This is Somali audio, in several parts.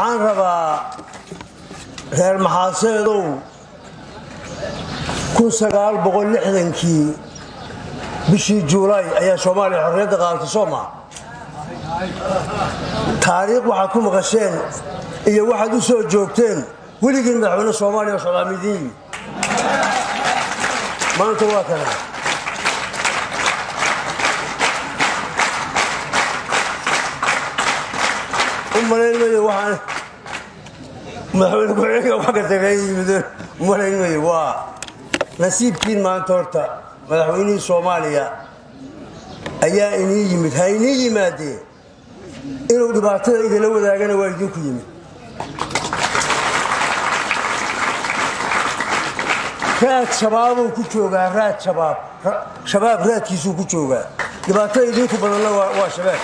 Waxaan rabaa reer Maxaaseedow 1960kii bishii Juulaay ayaa Soomaaliya xorriyadda qaadatay, soo maa? Taariikh waxaad ku maqasheen iyo waxaad u soo joogteen weligiin madaxweyne Soomaaliya oo socdaa midiin yimid. Maanta waa kana. U malayn mayo waxaan madaxweyne ku-xigeenka wax ka tagay yimid, u malayn mayo. Waa nasiibkiin maanta horta madaxweynihii Soomaaliya ayaa inii yimid. Ha inii yimaadee, inuu dhibaatada idinla wadaagana waa idinku yimid. Raad shabaabuu ku joogaa, raad shabaab, shabaab raadkiisuu ku joogaa. Dhibaatada idinku badanna waa shabaab.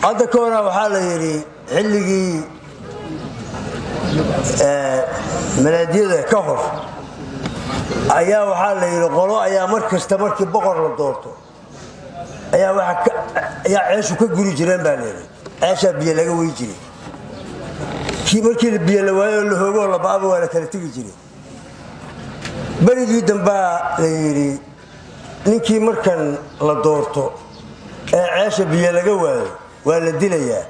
Hadda ka horaa waxaa la yidhi xilligii malaadyada ka hor ayaa waxaa la yidhi qolo ayaa mar kasta markii boqor la doorto ayaa ayaa ceeshu ka guri jireen baa layidhi. Ceeshaa biyo laga wey jiray. Kii markii biyo la waayo oo la hoogo oo la ba'aba waa la kala tegi jiray. Berigii dambaa la yidhi ninkii markan la doorto ee ceesha biyo laga waayo waa la dilayaa.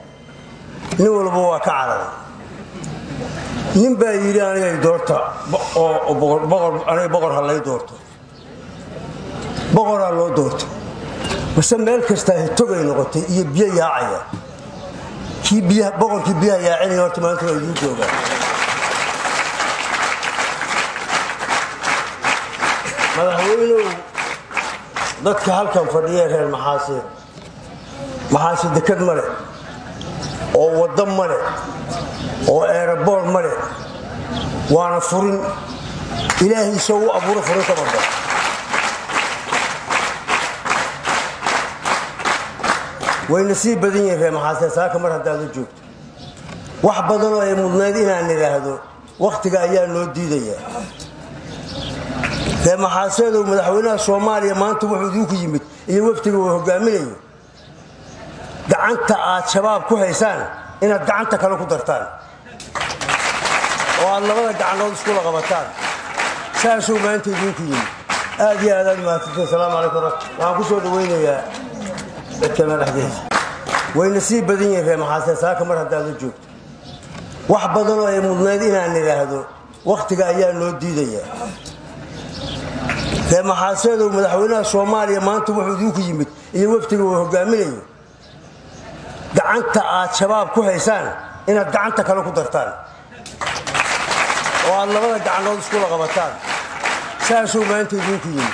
Nin walba waa ka cararay. Nin baa yidhi anigay doorta oo boqor, aniga boqor ha lay doorto. Boqoraa loo doorto, mase meel kastaa hitogay noqotay iyo biyo yaacaya. Kii biyaha, boqorkii biyaha yaacinaya horta maanta waa idiin joogaa. Madaxweynow, dadka halkan fadhiya reer Maxaaseed, Maxaase dekad ma leh oo waddo ma leh oo eeraboor ma leh, waana furin ilaahiisa u abuuro furin ka barda. Wayna sii badan yihiin reer Maxaaseed. Saaka mar haddaad la joogto wax badanoo ay mudnayd inaan idhaahdo, wakhtiga ayaa noo diidaya. Reer Maxaaseedow, madaxweynaha Soomaaliya maanta wuxuu idinku yimid iyo wafdiga uu hogaaminayo, gacanta aad shabaab ku haysaan inaad gacanta kale ku dartaan oo aad labada gacanood iskula qabataan, saasuu maanta idinku yimid. Aad iyo aad aad mahadsantiin. Asalaamu calaykum. Waxaan ku soo dhaweynayaa dadka madaxdeeda. Wayna sii badan yihiin reer Maxaaseed. Saaka mar haddaad la joogto wax badanoo ay mudnayd inaan idhaahdo, wakhtiga ayaa noo diidaya. Reer Maxaaseedow, madaxweynaha Soomaaliya maanta wuxuu idinku yimid iyo wafdiga uu hogaaminayo, gacanta aad shabaab ku haysaan inaad gacanta kale ku dartaan oo aad labada gacanood iskula qabataan, saasuu maanta idinku yimid.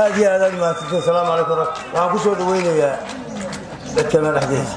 Aad iyo aad aad mahadsantiin. Asalaamu calaykum. Waxaan ku soo dhaweynayaa dadka madaxdeeda.